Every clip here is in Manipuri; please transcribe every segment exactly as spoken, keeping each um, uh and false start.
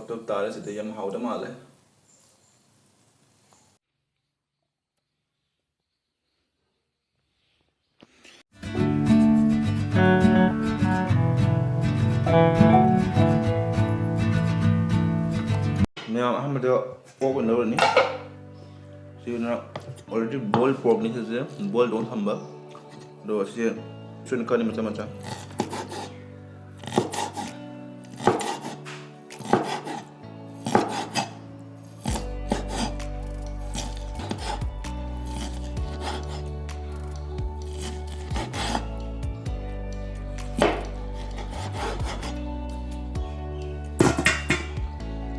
ꯆꯞ ꯇꯥꯔꯦ꯫ ꯁꯤꯗ ꯌꯥꯝ ꯍꯥꯎꯗꯧ ꯃꯥꯜꯂꯦ꯫ ꯃꯌꯥꯝ, ꯑꯍꯥꯟꯕꯗ pork ꯑꯣꯏꯅ ꯂꯧꯔꯅꯤ꯫ ꯁꯤꯅ already boiled porkꯅꯤ꯫ ꯁꯤꯁꯦ boil ꯇꯧꯔ ꯊꯝꯕ꯫ ꯑꯗꯣ ꯁꯤ ꯁꯣꯏꯅ ꯀꯛꯑꯅꯤ ꯃꯆꯥ ꯃꯆꯥ꯫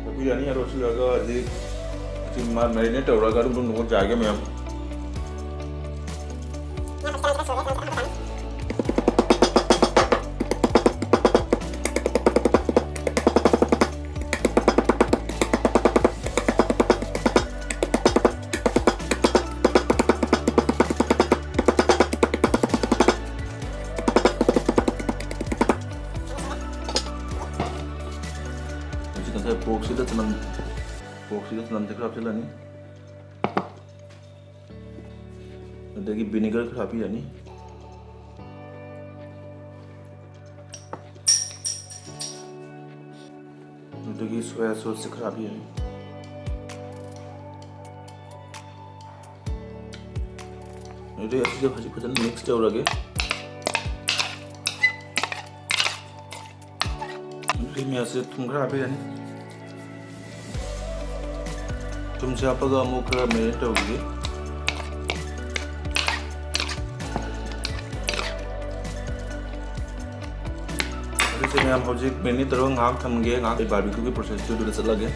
ꯇꯥꯛꯄꯤꯔꯅꯤ꯫ ꯑꯗꯣ ꯁꯤ ꯂꯣꯏꯔꯒ ꯍꯧꯖꯤꯛ ꯁꯤ ꯃꯥ marinate ꯇꯧꯔꯒ ꯑꯗꯨꯝ ꯑꯗꯨꯝ ꯅꯣꯡꯃ ꯆꯥꯒꯦ ꯃꯌꯥꯝ꯫ ꯍꯧꯖꯤꯛ ꯉꯁꯥꯏ porkꯁꯤꯗ ꯆꯅꯝ, porkꯁꯤꯗ ꯆꯅꯝꯁꯦ ꯈꯔ ꯍꯥꯞꯆꯤꯜꯂꯅꯤ꯫ ꯑꯗꯒꯤ vinegar ꯈꯔ ꯍꯥꯞꯄꯤꯔꯅꯤ꯫ ꯑꯗꯒꯤ soya sauceꯁꯦ ꯈꯔ ꯍꯥꯞꯄꯤꯔꯅꯤ꯫ ꯑꯗꯨꯗꯩ ꯑꯁꯤꯗ ꯍꯧꯖꯤꯛ ꯐꯖꯅ mix ꯇꯧꯔꯒꯦ꯫ ꯑꯗꯨꯗꯩ ꯃꯌꯥꯝꯁꯤꯗ ꯊꯨꯝ ꯈꯔ ꯍꯥꯞꯄꯤꯔꯅꯤ꯫ ꯊꯨꯝꯁꯦ ꯍꯥꯞꯄꯒ ꯑꯃꯨꯛ ꯈꯔ marinate ꯇꯧꯈꯤꯒꯦ꯫ ꯑꯗꯨꯁꯦ ꯃꯌꯥꯝ ꯍꯧꯖꯤꯛ marinate ꯇꯧꯔꯒ ꯉꯥꯏꯍꯥꯛ ꯊꯝꯒꯦ꯫ ꯉꯥꯏꯍꯥꯛ ꯑꯩ barbecueꯒꯤ processꯇꯨ ꯑꯗꯨꯗ ꯆꯠꯂꯒꯦ꯫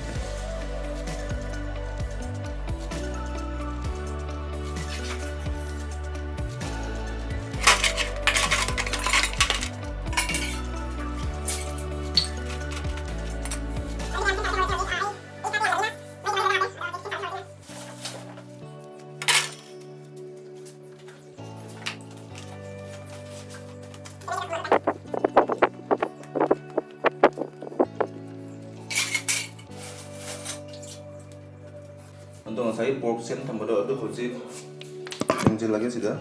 ꯑꯩ ꯄꯣꯔꯛ ꯁꯦꯝ ꯊꯝꯕꯗꯣ ꯑꯗꯨ ꯍꯧꯖꯤꯛ ꯌꯦꯡꯁꯤꯜꯂꯒꯦ ꯁꯤꯗ꯫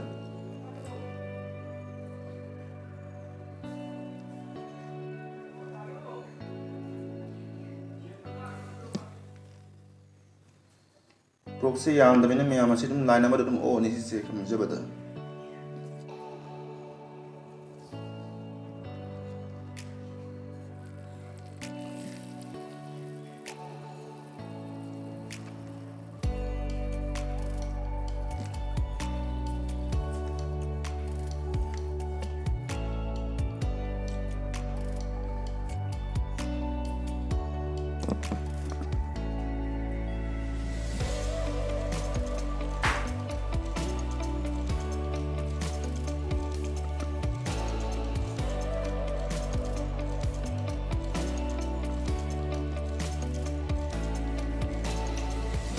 ꯄꯣꯔꯛꯁꯦ ꯌꯥꯝꯗꯕꯅꯤꯅ ꯃꯌꯥꯝ ꯑꯁꯤ ꯑꯗꯨꯝ ꯂꯥꯏꯟ ꯑꯃꯗ ꯑꯗꯨꯝ ꯑꯣꯛꯑꯅꯤ ꯁꯤꯁꯦ ꯈꯝꯖꯕꯗ꯫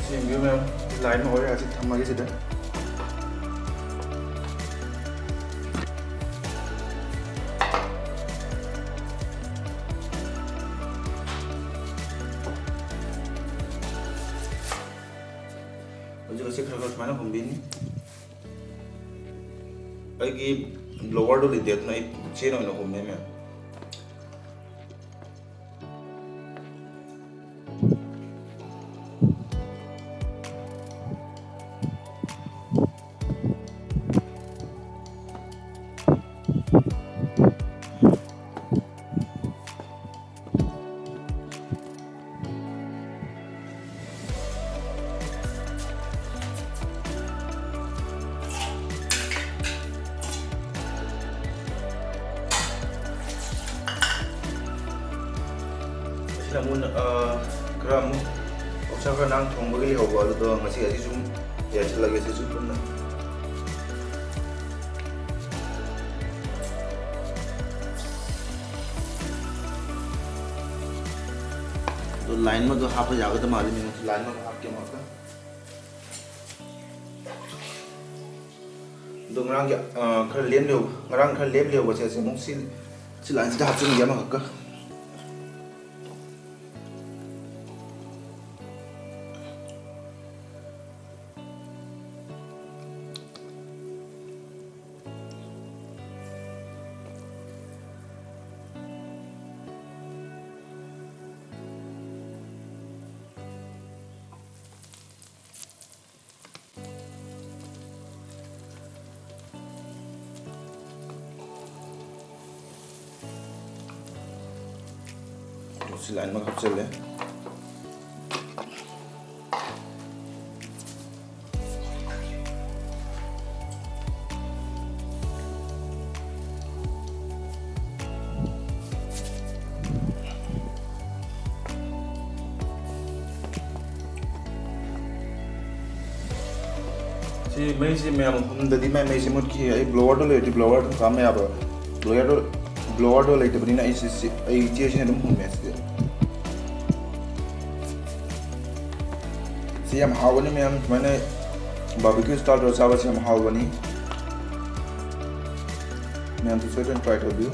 ꯁꯤ ꯌꯦꯡꯕꯤꯌꯨ ꯃꯌꯥꯝ, ꯂꯥꯏꯟ ꯑꯃ ꯑꯣꯏꯔꯦ, ꯍꯧꯖꯤꯛ ꯊꯝꯃꯒꯦ ꯁꯤꯗ꯫ ꯍꯧꯖꯤꯛ ꯑꯁꯤ ꯈꯔ ꯈꯔ ꯁꯨꯃꯥꯏꯅ ꯍꯨꯝꯕꯤꯅꯤ꯫ ꯑꯩꯒꯤ ꯕ꯭ꯂꯣꯋꯔꯗꯨ ꯂꯩꯇꯦ, ꯑꯗꯨꯅ ꯑꯩ ꯆꯦꯅ ꯑꯣꯏꯅ ꯍꯨꯝꯃꯦ ꯃꯌꯥꯝ꯫ ꯑꯁꯤꯅ ꯑꯃꯨꯛ, ꯑ, ꯈꯔ ꯑꯃꯨꯛ ꯑꯣꯛꯁꯥ ꯈꯔ ꯅꯍꯥꯟ ꯊꯣꯡꯕꯒꯤ ꯂꯩꯍꯧꯕ ꯑꯗꯨꯗꯣ ꯉꯁꯤ ꯑꯁꯤꯁꯨ ꯑꯃꯨꯛ ꯌꯥꯏꯁꯤꯜꯂꯒꯦ ꯁꯤꯁꯨ ꯄꯨꯟꯅ꯫ ꯑꯗꯣ ꯂꯥꯏꯟ ꯑꯃꯗꯣ ꯍꯥꯞꯄ ꯌꯥꯒꯗꯕ ꯃꯥꯜꯂꯤ, ꯃꯌꯥꯝ꯫ ꯂꯥꯏꯟ ꯑꯃ ꯍꯥꯞꯀꯦ ꯑꯃꯨꯛꯀ꯫ ꯑꯗꯣ ꯉꯔꯥꯡꯒꯤ, ꯑ, ꯈꯔ ꯂꯦꯝꯂꯤꯍꯧ-, ꯉꯔꯥꯡ ꯈꯔ ꯂꯦꯝꯂꯤꯍꯧꯕꯁꯦ ꯑꯁꯤ ꯑꯃꯨꯛ ꯁꯤ, ꯁꯤ ꯂꯥꯏꯟꯁꯤꯗ ꯍꯥꯞꯆꯤꯟꯒꯦ ꯑꯃꯈꯛꯀ꯫ ꯁꯤ ꯂꯥꯏꯟ ꯑꯃ ꯍꯥꯞꯆꯜꯂꯦ꯫ ꯁꯤ ꯃꯩꯁꯤ ꯃꯌꯥꯝ ꯍꯨꯝꯗꯗꯤ ꯃꯥꯏ ꯃꯩꯁꯤ ꯃꯨꯠꯈꯤ꯫ ꯑꯩ ꯕ꯭ꯂꯣꯋꯔꯗꯣ ꯂꯩꯔꯗꯤ ꯕ꯭ꯂꯣꯋꯔ ꯑꯗꯨꯝ ꯀꯥꯝꯕ ꯌꯥꯕ꯫ ꯕ꯭ꯂꯣꯋꯔꯗꯣ, ꯕ꯭ꯂꯣꯋꯔꯗꯣ ꯂꯩꯇꯕꯅꯤꯅ ꯑꯩ ꯁꯤ, ꯁꯤ, ꯑꯩ ꯆꯦꯁꯤꯅ ꯑꯗꯨꯝ ꯍꯨꯝꯃꯦ ꯁꯤꯗꯤ꯫ ꯁꯤ ꯌꯥꯝ ꯍꯥꯎꯕꯅꯤ ꯃꯌꯥꯝ, ꯁꯨꯃꯥꯏꯅ barbecue style ꯇꯧꯔ ꯆꯥꯕꯁꯤ ꯌꯥꯝ ꯍꯥꯎꯕꯅꯤ꯫ ꯃꯌꯥꯝꯁꯨ ꯁꯣꯏꯗꯅ try ꯇꯧꯕꯤꯌꯨ꯫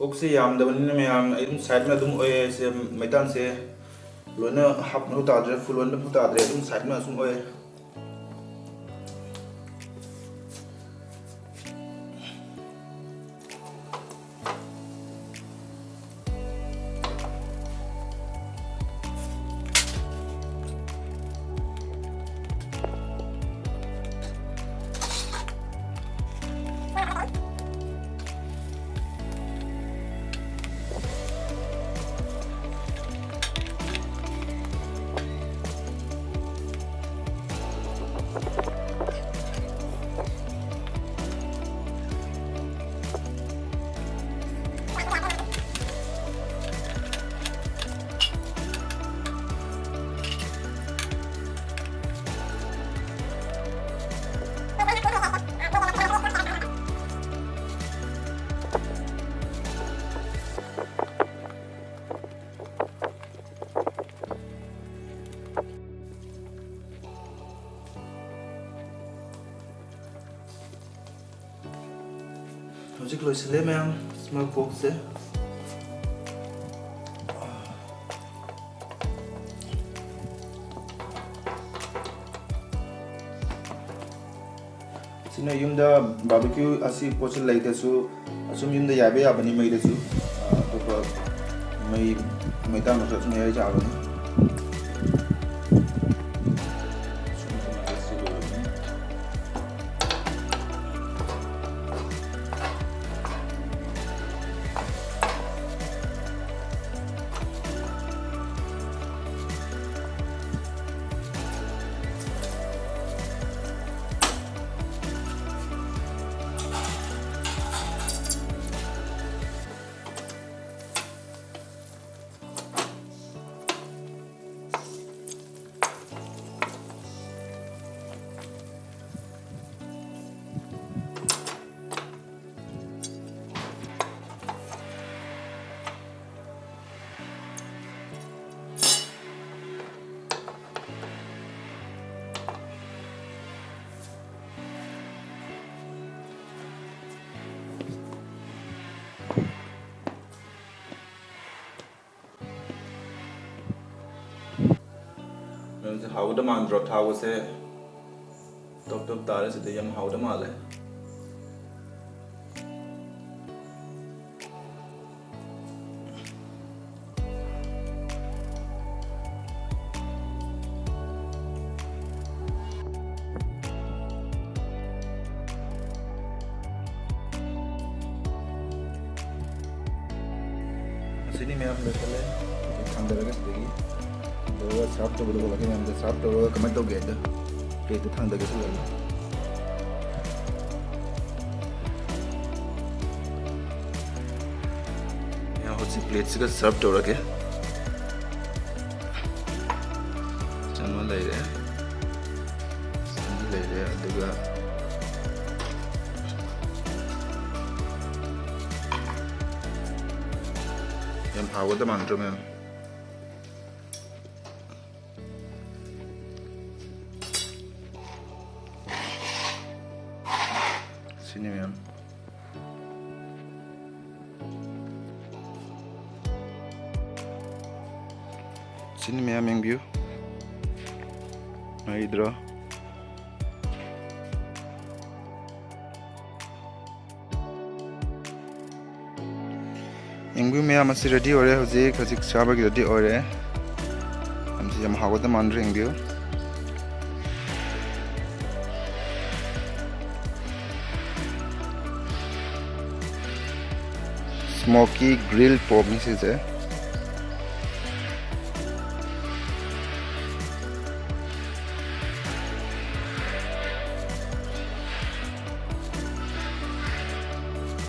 ꯑꯣꯛꯁꯦ ꯌꯥꯝꯗꯕꯅꯤꯅ ꯃꯌꯥꯝ ꯑꯩ ꯑꯗꯨꯝ ꯁꯥꯏꯠ ꯑꯃ ꯑꯗꯨꯝ ꯑꯣꯛꯑꯦ꯫ ꯁꯦ ꯃꯩꯇꯥꯟꯁꯦ ꯂꯣꯏꯅ ꯍꯥꯞꯅꯕ ꯇꯥꯗ꯭ꯔꯦ, ꯐꯨꯜ ꯂꯣꯏꯅ ꯐꯨ ꯇꯥꯗ꯭ꯔꯦ, ꯑꯗꯨꯝ ꯁꯥꯏꯠ ꯑꯃ ꯁꯨꯝ ꯑꯣꯛꯑꯦ꯫ ꯍꯧꯖꯤꯛ ꯂꯣꯏꯁꯤꯜꯂꯦ ꯃꯌꯥꯝ, smoke porkꯁꯦ꯫ ꯁꯤꯅ ꯌꯨꯝꯗ barbecue ꯑꯁꯤ ꯄꯣꯠꯁꯤ ꯂꯩꯇ꯭ꯔꯁꯨ, ꯑꯁꯨꯝ ꯌꯨꯝꯗ ꯌꯥꯏꯕ ꯌꯥꯕꯅꯤ ꯃꯩꯗꯁꯨ꯫ ꯑꯇꯣꯞꯄ ꯃꯩ, ꯃꯩꯇꯥꯟꯗꯁꯨ ꯑꯁꯨꯝ ꯌꯥꯏ ꯌꯥꯕꯅꯤ꯫ ꯃꯌꯥꯝꯁꯦ ꯍꯥꯎꯒꯗ ꯃꯥꯟꯗ꯭ꯔꯣ? ꯊꯥꯎꯒꯁꯦ ꯇꯣꯞ ꯇꯣꯞ ꯇꯥꯔꯦ꯫ ꯁꯤꯗ ꯌꯥꯝ ꯍꯥꯎꯗ ꯃꯥꯜꯂꯦ꯫ ꯑꯁꯤꯅꯤ ꯃꯌꯥꯝ ꯂꯣꯏꯁꯤꯜꯂꯦ꯫ ꯊꯥꯡꯗꯔꯒ ꯁꯤꯗꯒꯤ ꯑꯗꯨꯒ serve ꯇꯧꯕꯗ ꯎꯠꯂꯛꯀꯦ ꯃꯌꯥꯝꯗ꯫ Serve ꯇꯧꯔꯒ ꯀꯃꯥꯏꯅ ꯇꯧꯒꯦ ꯍꯥꯏꯗꯣ plateꯇ ꯊꯥꯡꯗꯒꯦ ꯁꯤꯗꯒꯤ꯫ ꯃꯌꯥꯝ ꯍꯧꯖꯤꯛ plateꯁꯤꯒ serve ꯇꯧꯔꯒꯦ꯫ ꯆꯥꯃ ꯂꯩꯔꯦ, ꯆꯥꯃ ꯂꯩꯔꯦ, ꯑꯗꯨꯒ ꯌꯥꯝ ꯍꯥꯎꯒꯗ ꯃꯥꯟꯗ꯭ꯔꯣ ꯃꯌꯥꯝ? ꯁꯤꯅꯤ ꯃꯌꯥꯝ꯫ ꯃꯌꯥꯝ ꯌꯦꯡꯕꯤꯌꯨ꯫ ꯃꯍꯤꯗ꯭ꯔꯣ꯫ ꯌꯦꯡꯕꯤꯌꯨ ꯃꯌꯥꯝ, ꯑꯁꯤ ready ꯑꯣꯏꯔꯦ꯫ ꯍꯧꯖꯤꯛ ꯍꯧꯖꯤꯛ ꯆꯥꯕꯒꯤ ready ꯑꯣꯏꯔꯦ꯫ ꯌꯥꯝꯁꯤ ꯌꯥꯝ ꯍꯥꯎꯒꯗꯕ ꯃꯥꯟꯗ꯭ꯔꯣ? ꯌꯦꯡꯕꯤꯌꯨ꯫ Smoky grill porkꯅꯤ ꯁꯤꯁꯦ꯫